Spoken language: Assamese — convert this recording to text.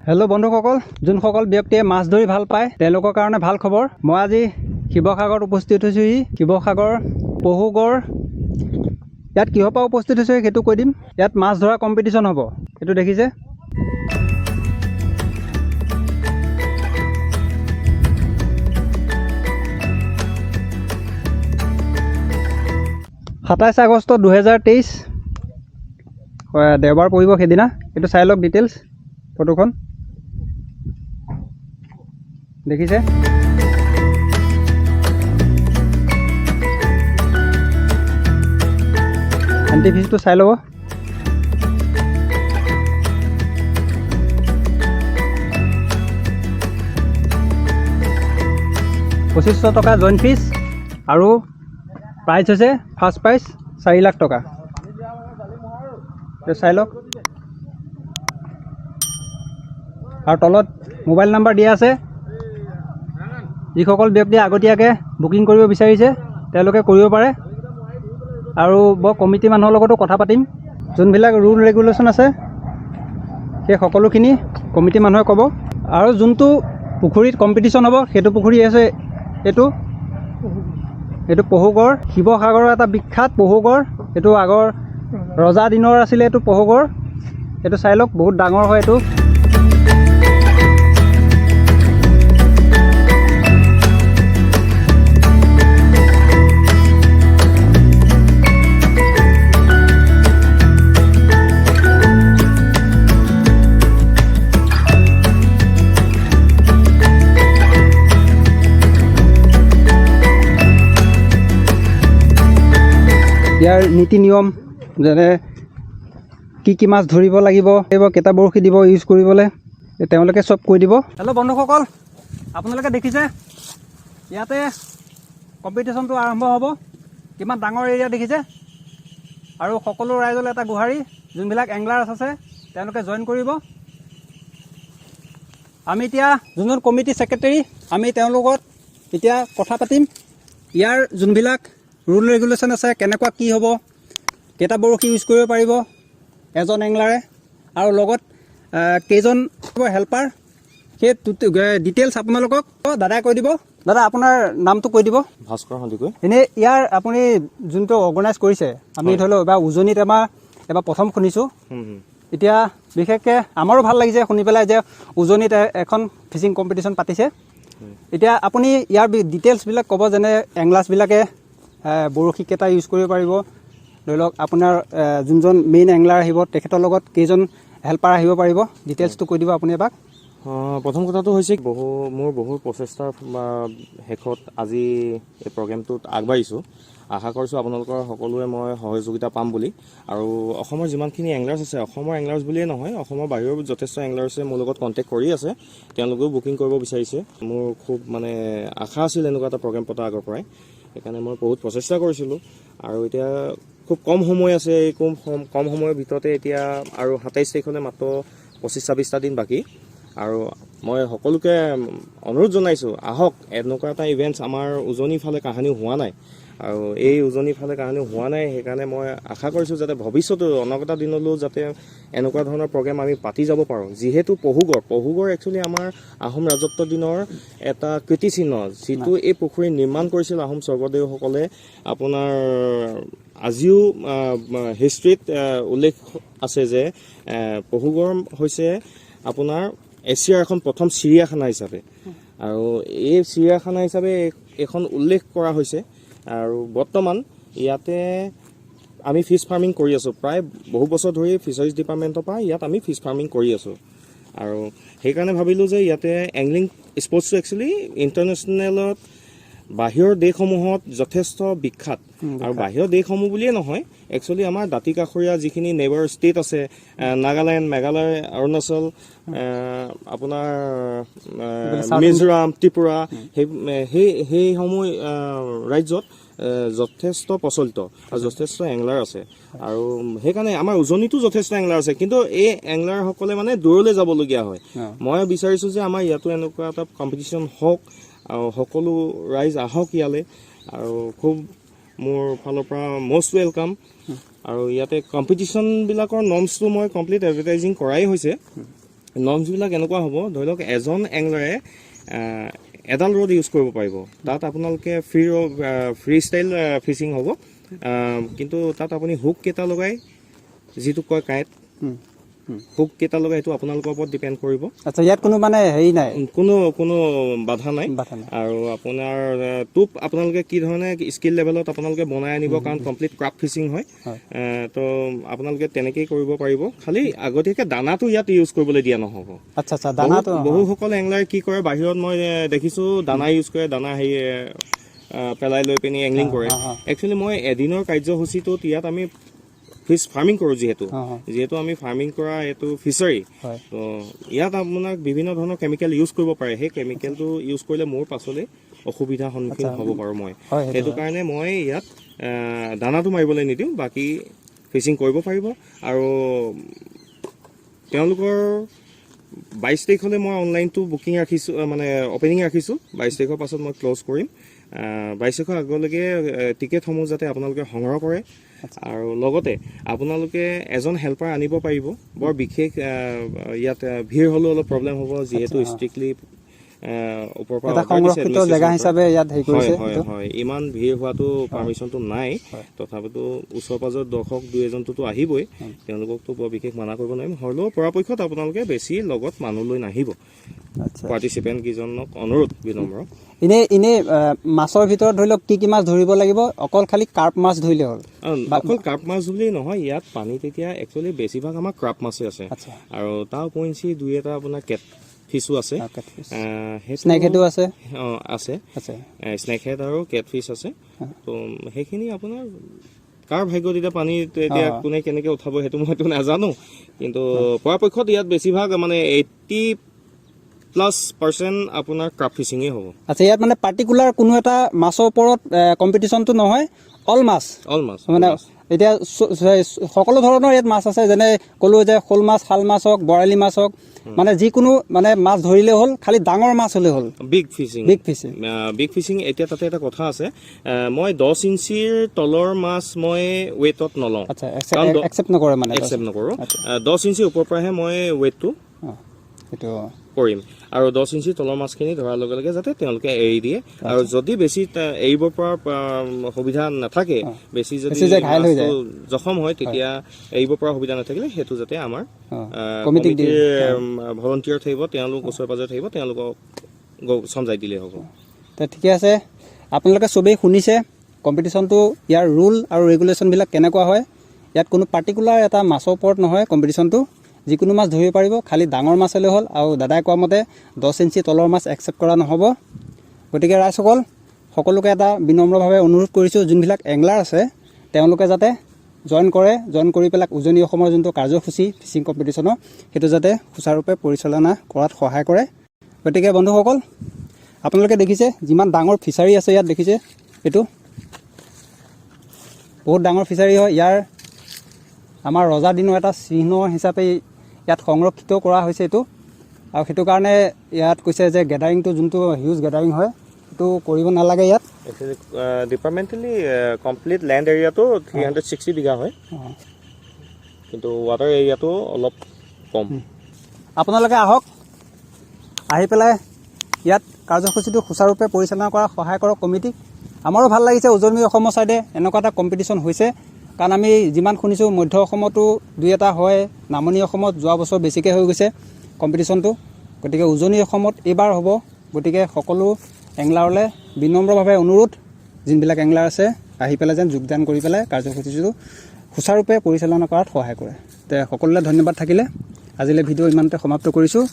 হেল্ল' বন্ধুসকল, যোনসকল ব্যক্তিয়ে মাছ ধৰি ভাল পায় তেওঁলোকৰ কাৰণে ভাল খবৰ। মই আজি শিৱসাগৰত উপস্থিত হৈছোঁহি। শিৱসাগৰ পহুগড়, ইয়াত কিহৰ পৰা উপস্থিত হৈছোঁ সেইটো কৈ দিম। ইয়াত মাছ ধৰা কম্পিটিশ্যন হ'ব, এইটো দেখিছে। 27 আগষ্ট 2023, হয়, দেওবাৰ পৰিব সেইদিনা। এইটো চাই লওক ডিটেইলছ, ফটোখন দেখিছে। এণ্ট্ৰি ফিজটো চাই ল'ব। 2500 টকা জইন ফিজ আৰু প্ৰাইজ হৈছে ফাৰ্ষ্ট প্ৰাইজ 4 লাখ টকা। এইটো চাই লওক আৰু তলত মোবাইল নাম্বাৰ দিয়া আছে। যিসকল ব্যক্তিয়ে আগতীয়াকৈ বুকিং কৰিব বিচাৰিছে, তেওঁলোকে কৰিব পাৰে। আৰু মই কমিটি মানুহৰ লগতো কথা পাতিম। যোনবিলাক ৰুল ৰেগুলেশ্যন আছে, সেই সকলোখিনি কমিটি মানুহে ক'ব। আৰু যোনটো পুখুৰীত কম্পিটিশ্যন হ'ব, সেইটো পুখুৰী আছে এইটো। এইটো পহুগড়, শিৱসাগৰৰ এটা বিখ্যাত পহুগড়। এইটো আগৰ ৰজা দিনৰ আছিলে এইটো পহুগড়। এইটো চাই লওক, বহুত ডাঙৰ হয় এইটো। ইয়াৰ নীতি নিয়ম, যেনে কি কি মাছ ধৰিব লাগিব, কেইটা বৰশী দিব ইউজ কৰিবলৈ, তেওঁলোকে চব কৈ দিব। হেল্ল' বন্ধুসকল, আপোনালোকে দেখিছে ইয়াতে কম্পিটিশ্যনটো আৰম্ভ হ'ব। কিমান ডাঙৰ এৰিয়া দেখিছে। আৰু সকলো ৰাইজলৈ এটা গোহাৰি, যোনবিলাক এংলাৰ্ছ আছে তেওঁলোকে জইন কৰিব। আমি এতিয়া যোনজন কমিটি ছেক্ৰেটেৰী, আমি তেওঁলোকত এতিয়া কথা পাতিম। ইয়াৰ যোনবিলাক ৰুল ৰেগুলেশ্যন আছে, কেনেকুৱা কি হ'ব, কেইটা বৰশী ইউজ কৰিব পাৰিব এজন এংলাৰে আৰু লগত কেইজন হেল্পাৰ, সেই ডিটেইলছ আপোনালোকক দাদাই কৈ দিব। দাদা, আপোনাৰ নামটো কৈ দিব। ভাস্কৰ সন্দিকৈ। এনেই ইয়াৰ আপুনি যোনটো অৰ্গেনাইজ কৰিছে, আমি ধৰি লওক এবাৰ উজনিত এবাৰ এবাৰ প্ৰথম শুনিছোঁ। হুম, হুম। এতিয়া বিশেষকৈ আমাৰো ভাল লাগিছে শুনি পেলাই যে উজনিত এখন ফিচিং কম্পিটিশ্যন পাতিছে। এতিয়া আপুনি ইয়াৰ ডিটেইলছবিলাক ক'ব, যেনে এংলাৰ্ছবিলাকে বৰশী কেইটা ইউজ কৰিব পাৰিব, ধৰি লওক আপোনাৰ যোনজন মেইন এংলাৰ আহিব, তেখেতৰ লগত কেইজন হেল্পাৰ আহিব পাৰিব, ডিটেইলছটো কৈ দিব আপুনি এবাৰ। প্ৰথম কথাটো হৈছে মোৰ বহু প্ৰচেষ্টাৰ শেষত আজি এই প্ৰগ্ৰেমটোত আগবাঢ়িছোঁ। আশা কৰিছোঁ আপোনালোকৰ সকলোৱে মই সহযোগিতা পাম বুলি। আৰু অসমৰ যিমানখিনি এংলাৰ্ছ আছে, অসমৰ এংলাৰ্ছ বুলিয়ে নহয়, অসমৰ বাহিৰৰ যথেষ্ট এংলাৰ্ছে মোৰ লগত কণ্টেক্ট কৰি আছে, তেওঁলোকেও বুকিং কৰিব বিচাৰিছে। মোৰ খুব মানে আশা আছিল এনেকুৱা এটা প্ৰগ্ৰেম পতা আগৰ পৰাই, সেইকাৰণে মই বহুত প্ৰচেষ্টা কৰিছিলোঁ। আৰু এতিয়া খুব কম সময় আছে। এই কম কম সময়ৰ ভিতৰতে এতিয়া আৰু 27 তাৰিখলৈ মাত্ৰ 25-26টা দিন বাকী। আৰু মই সকলোকে অনুৰোধ জনাইছোঁ, আহক। এনেকুৱা এটা ইভেণ্টছ আমাৰ উজনিৰ ফালে কাহানিও হোৱা নাই আৰু এই উজনিৰ ফালে কাহানিও হোৱা নাই। সেইকাৰণে মই আশা কৰিছোঁ যাতে ভৱিষ্যতেও, অনাগত দিনলৈও যাতে এনেকুৱা ধৰণৰ প্ৰগ্ৰেম আমি পাতি যাব পাৰোঁ। যিহেতু পহুগড় একচুৱেলি আমাৰ আহোম ৰাজত্ব দিনৰ এটা কীৰ্তিচিহ্ন, যিটো এই পুখুৰী নিৰ্মাণ কৰিছিল আহোম স্বৰ্গদেউসকলে। আপোনাৰ আজিও হিষ্ট্ৰীত উল্লেখ আছে যে পহুগড় হৈছে আপোনাৰ এছিয়াৰ এখন প্ৰথম চিৰিয়াখানা হিচাপে আৰু এই চিৰিয়াখানা হিচাপে এইখন উল্লেখ কৰা হৈছে। আৰু বৰ্তমান ইয়াতে আমি ফিছ ফাৰ্মিং কৰি আছোঁ। প্ৰায় বহু বছৰ ধৰি ফিছাৰিজ ডিপাৰ্টমেণ্টৰ পৰা ইয়াত আমি ফিছ ফাৰ্মিং কৰি আছোঁ। আৰু সেইকাৰণে ভাবিলোঁ যে ইয়াতে এংলিং স্পৰ্টছটো একচুৱেলি ইণ্টাৰনেশ্যনেলত, বাহিৰৰ দেশসমূহত যথেষ্ট বিখ্যাত। আৰু বাহিৰৰ দেশসমূহ বুলিয়ে নহয়, একচুৱেলি আমাৰ দাঁতি কাষৰীয়া যিখিনি নেইবাৰ ষ্টেট আছে, নাগালেণ্ড, মেঘালয়, অৰুণাচল, আপোনাৰ মিজোৰাম, ত্ৰিপুৰা, সেই সেই সেইসমূহ ৰাজ্যত যথেষ্ট প্ৰচলিত আৰু যথেষ্ট এংলাৰ আছে। আৰু সেইকাৰণে আমাৰ উজনিতো যথেষ্ট এংলাৰ আছে, কিন্তু এই এংলাৰসকলে মানে দূৰলৈ যাবলগীয়া হয়। মই বিচাৰিছোঁ যে আমাৰ ইয়াতো এনেকুৱা এটা কম্পিটিশ্যন হওক আৰু সকলো ৰাইজ আহক ইয়ালৈ। আৰু খুব মোৰ ফালৰ পৰা মষ্ট welcome. আৰু ইয়াতে কম্পিটিশ্যনবিলাকৰ নৰ্মছটো মই কমপ্লিট এডভাৰটাইজিং কৰাই হৈছে। নৰ্মছবিলাক এনেকুৱা হ'ব, ধৰি লওক এজন এংলাৰে এডাল ৰড ইউজ কৰিব পাৰিব। তাত আপোনালোকে ফ্ৰী ষ্টাইল ফিচিং হ'ব, কিন্তু তাত আপুনি হুক কেইটা লগাই, যিটো কয় কাঁইট, হুক কেইটা লগাই সেইটো আপোনালোকৰ ওপৰত ডিপেণ্ড কৰিব। আচ্ছা, ইয়াত কোনো মানে হেৰি নাই? কোনো কোনো বাধা নাই। বাধা নাই। আৰু আপোনাৰ টোপ আপোনালোকে কি ধৰণে স্কিল লেভেলত আপোনালোকে বনাই আনিব, কাৰণ কমপ্লিট ক্ৰাফ্ট ফিচিং হয়। তো আপোনালোকে তেনেকেই কৰিব পাৰিব, খালি আগতীয়াকৈ দানাটো ইয়াত ইউজ কৰিবলৈ দিয়া নহ'ব। আচ্ছা আচ্ছা দানাটো। বহুসকল এংলাৰ কি কৰে, বাহিৰত মই দেখিছোঁ, দানা ইউজ কৰে, দানা হেৰি পেলাই লৈ পিনি এংলিং কৰে। অ, অ। একচুৱেলি মই এদিনৰ কাৰ্যসূচীটোত ইয়াত আমি ফিছ ফাৰ্মিং কৰোঁ যিহেতু, অ, অ। যিহেতু আমি ফাৰ্মিং কৰা এইটো ফিচাৰী, তো ইয়াত আপোনাক বিভিন্ন ধৰণৰ কেমিকেল ইউজ কৰিব পাৰে। সেই কেমিকেলটো ইউজ কৰিলে মোৰ পাছলৈ অসুবিধাৰ সন্মুখীন হ'ব পাৰোঁ মই। হয়, সেইটো সেইটো কাৰণে মই ইয়াত দানাটো মাৰিবলৈ নিদিওঁ, বাকী ফিচিং কৰিব পাৰিব। আৰু তেওঁলোকৰ 22 তাৰিখলৈ মই অনলাইনটো বুকিং ৰাখিছোঁ, মানে অ'পেনিং ৰাখিছোঁ। 22 তাৰিখৰ পাছত মই ক্ল'জ কৰিম। 22 তাৰিখৰ আগলৈকে টিকেটসমূহ যাতে আপোনালোকে সংগ্ৰহ কৰে আৰু লগতে আপোনালোকে এজন হেল্পাৰ আনিব পাৰিব। বৰ বিশেষ ইয়াত ভিৰ হ'লেও অলপ প্ৰব্লেম হ'ব, যিহেতু ষ্ট্ৰিক্টলি ওপৰৰ পৰা এটা order দিছে সংৰক্ষিত জেগা administration ৰ পৰা। হিচাপে ইয়াত হেৰি হয়। কৰিছে। হয়। এইটো। হয়, ইমান ভিৰ হোৱাটো পাৰ্মিশ্যনটো নাই। তথাপিতো ওচৰ পাজৰ দৰ্শক দুই এজনটোতো আহিবই, তেওঁলোককতো বৰ বিশেষ মানা কৰিব নোৱাৰিম। হ'লেও পৰাপক্ষত আপোনালোকে বেছি লগত মানুহ লৈ নাহিব। পাৰ্টিচিপেণ্ট কেইজনক অনুৰোধ বিনম্ৰ। এনেই মাছৰ ভিতৰত ধৰি লওক কি কি মাছ ধৰিব লাগিব? অকল খালি কাৰ্প মাছ ধৰিলে হ'ল? অকল কাৰ্প মাছ বুলি নহয়, ইয়াত পানীত এতিয়া একচুৱেলি বেছিভাগ আমাৰ ক্ৰাপ মাছেই আছে। আৰু তাৰ উপৰিঞ্চি দুই এটা আপোনাৰ কেট ফিছো আছে। সেইটো স্নেক হেডো আছে? অঁ, আছে। আছে। স্নেক হেড আৰু কেট ফিছ আছে। তো সেইখিনি আপোনাৰ কাৰ ভাগ্যত এতিয়া পানীত এতিয়া কোনে কেনেকে উঠাব সেইটো মইতো নাজানো, কিন্তু পৰাপক্ষত ইয়াত বেছিভাগ মানে 80+% আপোনাৰ ক্ৰাপ ফিচিঙেই হ'ব। আচ্ছা, ইয়াত মানে পাৰ্টিকুলাৰ কোনো এটা মাছৰ ওপৰত কম্পিটিশ্যনটো নহয়, অল মাছ? অল মাছ। মানে এতিয়া সকলো ধৰণৰ ইয়াত মাছ আছে, যেনে ক'লো যে শ'ল মাছ, শাল মাছ হওক, বৰালি মাছ হওক, মানে যিকোনো মানে মাছ ধৰিলে হ'ল, খালি ডাঙৰ মাছ হ'লে হ'ল। Big fishing. Big fishing. Big fishing. এতিয়া তাতে এটা কথা আছে, মই 10 ইঞ্চিৰ তলৰ মাছ মই ৱেইটত নলওঁ। কাৰণ একচেপ্ট নকৰে মানে? একচেপ্ট নকৰোঁ। 10 ইঞ্চিৰ ওপৰৰ পৰাহে মই ৱেইটটো সেইটো কৰিম আৰু 10 ইঞ্চি তলৰ মাছখিনি ধৰাৰ লগে লগে যাতে তেওঁলোকে এৰি দিয়ে। আৰু যদি বেছি এৰিব পৰা সুবিধা নাথাকে, বেছি যদি বেছি যে ঘাইল হৈ মাছটো যায়। জখম হয়, তেতিয়া এৰিব পৰা সুবিধা নাথাকিলে সেইটো যাতে আমাৰ কমিটিক দিয়ে। কমিটিৰ ভলণ্টিয়াৰ থাকিব, তেওঁলোক ওচৰে পাজৰে থাকিব, তেওঁলোকক চমজাই দিলেই হ'ব। তে ঠিকে আছে, আপোনালোকে চবেই শুনিছে কম্পিটিশ্যনটো, ইয়াৰ ৰুল আৰু ৰেগুলেশ্যনবিলাক কেনেকুৱা হয়। ইয়াত কোনো পাৰ্টিকুলাৰ এটা মাছৰ ওপৰত নহয় কম্পিটিশ্যনটো, যিকোনো মাছ ধৰিব পাৰিব, খালি ডাঙৰ মাছ হ'লে হ'ল। আৰু দাদাই কোৱা মতে 10 ইঞ্চি তলৰ মাছ একচেপ্ট কৰা নহ'ব। গতিকে ৰাইজসকল, সকলোকে এটা বিনম্ৰভাৱে অনুৰোধ কৰিছোঁ, যোনবিলাক এংলাৰ আছে তেওঁলোকে যাতে জইন কৰে, জইন কৰি পেলাই উজনি অসমৰ যোনটো কাৰ্যসূচী ফিচিং কম্পিটিশ্যনৰ, সেইটো যাতে সুচাৰুৰূপে পৰিচালনা কৰাত সহায় কৰে। গতিকে বন্ধুসকল, আপোনালোকে দেখিছে যিমান ডাঙৰ ফিচাৰী আছে ইয়াত, দেখিছে, এইটো বহুত ডাঙৰ ফিচাৰী হয়। ইয়াৰ আমাৰ ৰজা দিনৰ এটা চিহ্ন হিচাপে ইয়াত সংৰক্ষিত কৰা হৈছে এইটো। আৰু সেইটো কাৰণে ইয়াত কৈছে যে গেডাৰিংটো, যোনটো হিউজ গেডাৰিং হয়, সেইটো কৰিব নালাগে ইয়াত। একচুৱেলি ডিপাৰ্টমেণ্টেলি কমপ্লিট লেণ্ড এৰিয়াটো 360 বিঘা হয়, কিন্তু ৱাটাৰ এৰিয়াটো অলপ কম। আপোনালোকে আহক, আহি পেলাই ইয়াত কাৰ্যসূচীটো সুচাৰুৰূপে পৰিচালনা কৰাত সহায় কৰক কমিটিক। আমাৰো ভাল লাগিছে উজনি অসমৰ ছাইডে এনেকুৱা এটা কম্পিটিশ্যন হৈছে, কাৰণ আমি যিমান শুনিছোঁ মধ্য অসমতো দুই এটা হয়, নামনি অসমত যোৱা বছৰ বেছিকৈ হৈ গৈছে কম্পিটিশ্যনটো। গতিকে উজনি অসমত এইবাৰ হ'ব। গতিকে সকলো এংলাৰলৈ বিনম্ৰভাৱে অনুৰোধ, যোনবিলাক এংলাৰ আছে আহি পেলাই যেন যোগদান কৰি পেলাই কাৰ্যসূচীটো সুচাৰুৰূপে পৰিচালনা কৰাত সহায় কৰে। তে সকলোলৈ ধন্যবাদ থাকিলে। আজিলৈ ভিডিঅ' ইমানতে সমাপ্ত কৰিছোঁ।